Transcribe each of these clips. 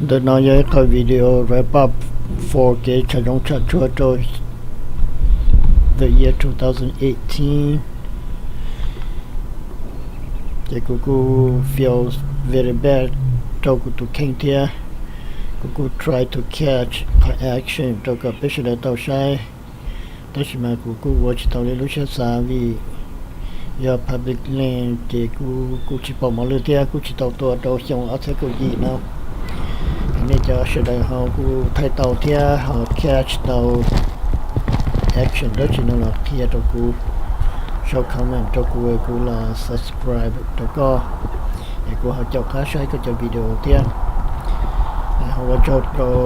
Ntawm no yog ib qho video wrap up for kev tshaj zoov tshaj tshuaj rau the year two thousand eighteen. Ces kuv kuj feel very bad rau kuv tus kheej thiab. Kuv kuj try to catch qhov action rau kom peb sawv daws tau saib. Tab sis mas kuv kuj ua tsis tau li lub siab xav vim yog public land ces kuv kuj tsis pom mos lwj thiab kuj tsis tau tua rau xyoo ob txhiab kaum yim no. Nej cov sawv daws ho kuj thaij tau thiab ho catch tau action dab tsi no los qhia rau kuv, sau comment rau kuv, kuv los subscribe rau koj, es kuv ho caum qab saib koj cov video thiab. Ho ua tsaug rau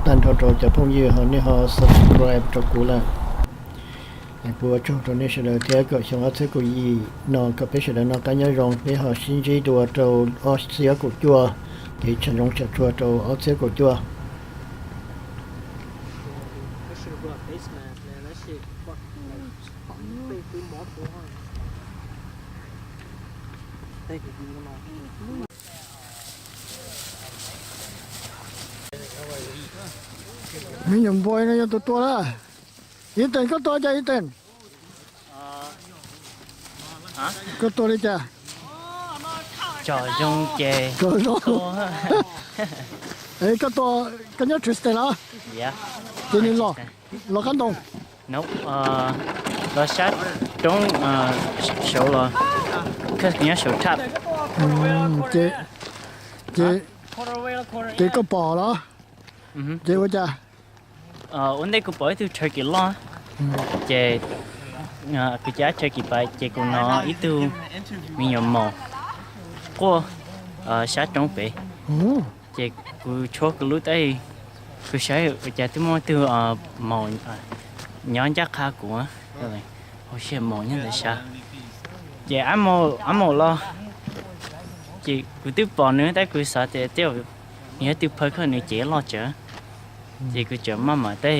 tag nrho rau cov phooj ywg ho nej ho subscribe rau kuv lawm. Es kuv ua tsaug rau nej sawv daws thiab kom xyoo ob txhiab kaum yim no kom peb sawv daws noj qab nyob zoo, peb ho sib ntsib dua rau ob txhiab kaum cuaj, kev tshaj zoov tshaj tshuaj rau ob txhiab kaum cuaj. Me nyuam npua no yog tus tua lawm. Ethan, koj tua cas Ethan? Koj tua li cas? Cov zoo ces. Cov zoo. Es koj tua, koj nyob Tristan los? Ces nws los, los qab ntoo. Los sab roob, saud los, nyob saud thaj. Ces, ces koj pom los? Ces ua cas? Ua ntej kuv pom ib tug turkey loj, ces kuv cav turkey pais ces kuv hnov ib tug me nyuam maum quaj sab roob pem. Ces kuv tshuab kuv lub tab, kuv saib ua cas twb muaj tug maum nyob ncaj qha kuv, hauv siab maum nyob ntawd sab. Ces ab maum los, ces kuv twb pom nws tab kuv xav tias tej zaum nws yog tug phaw koj nws cev loj tsawv. Ces kuv tseem maj mam tab,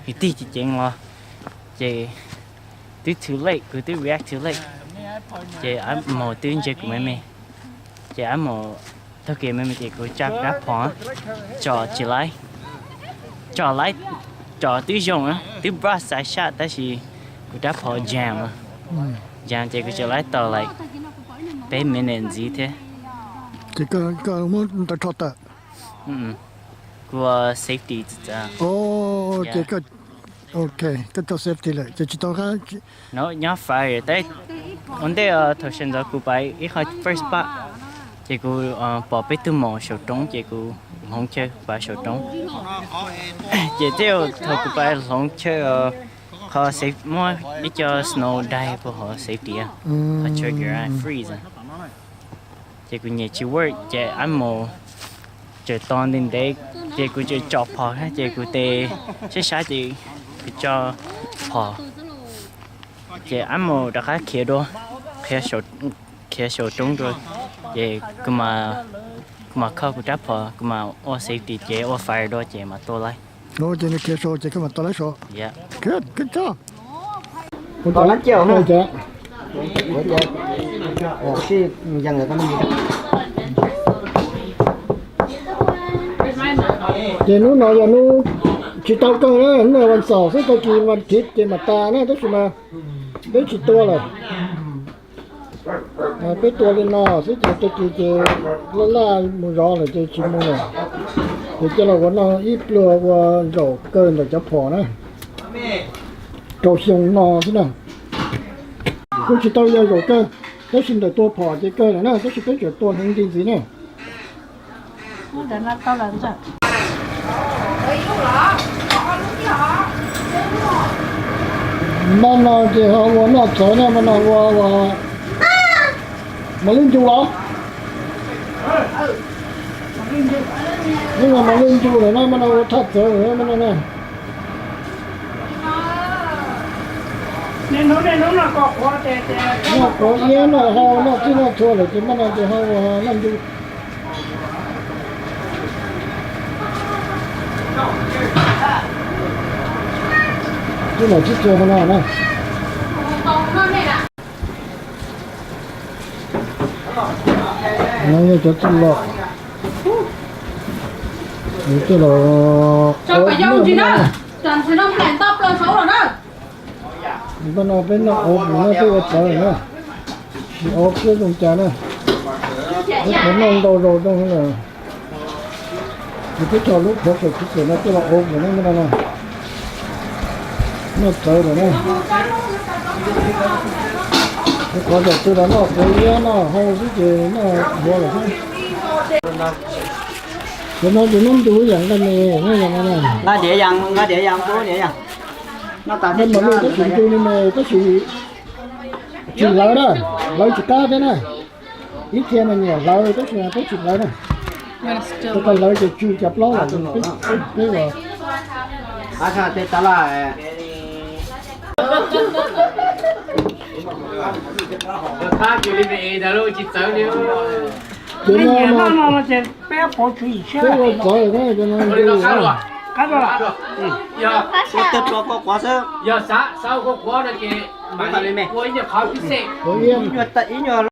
kuv tig ceev ceev los, ces twb too late, kuv twb react too late. Ces ab maum twb ntsia kuv me me, ces ab maum taug kev me me ces kuv tsa kuv rab phom tsom tsis laib, tsom laib, tsom twb zoo, twb npaj xaiv sab tab sis kuv rab phom jam, jam ces kuv tsis laib tau like peb minute ntxiv thiab. Ces koj muab ntawd rho tawm. Kuv ua safety. Ces ok, koj tso safety lawm ces tsis tau qab. No nyob fire tab, ua ntej thaum sawv ntxov kuv pais ib qho first spot, ces kuv pom peb tug maum saum roob ces kuv hloov chaw pais saum roob. Ces tej zaum thaum kuv pais hloov chaw, qhov muab ib co snow daig puag hauv safety, qhov trigger freeze. Ces kuv nyem tsis work ces ab maum tseem tos ntev ntev, ces kuv tseem tsom phom ces kuv tes sab sab ces kuv tso phom, ces ab maum rov qab khiav dua, khiav saum roob dua, ces kuv mam kho kuv rab phom kuv mam ua safety ces ua fire dua ces mam tua laib. Ces nws khiav saud ces koj mam tua laib saud. Good, good job. Ces hnub no yog hnub tsis tau kawg na, hnub no vas xaum xwb, tag kis vas thiv ces mam tas na, tab sis mas peb tsis tua lawm. Peb tua li no xwb ces tag kis ces laj laj mus zov lawm ces tsis mus lawm. Ces cia los ua no ib pluag ua zaum kawg ntawm cov phom na, rau xyoo no xwb na. Kuj tsis tau yog zaum kawg, tab sis ntawm tua phom ces kawg lawm na, tab sis peb tseem tua hneev nti ntxiv na. Maj no ces ho ua noj txawv na, maj no ua, ua mos lwj ncu los? Neb ua mos lwj ncu lawm na, maj no ua thaj txawv lawm maj no na. Noj qhuav iab noj hau noj txhij noj txhua lawm ces maj no ces ho ua noj ncu. Txuj lom txhij txhua no na. No yog cov txuj lom. Coj los, no peb noj ov no peb ua txawv na, tsis ov siab zoo cas na. Peb qhov noj ntau zaus zoo na. Ces peb coj lub qhov kaum tsib kaum no coj los ua no, noj txawv lawm na. Qhov zaum twg los noj quav iab noj hau xwb ces noj ntau lawm xwb. Cov no ces noj ntu yam nqaij me, noj yam no na. Nqaij mas luj tab sis ntu li me tab sis tsis lawv na, lawv tsis qab thiab na. Ib txhia mas nyiam lawv tab sis peb tsis lawv na. Tau lawv ces tsw cas plaub lawm, peb los. Ces no peb ua txawv na, ces no ua tag koj quav xwb. Ua ib nyuag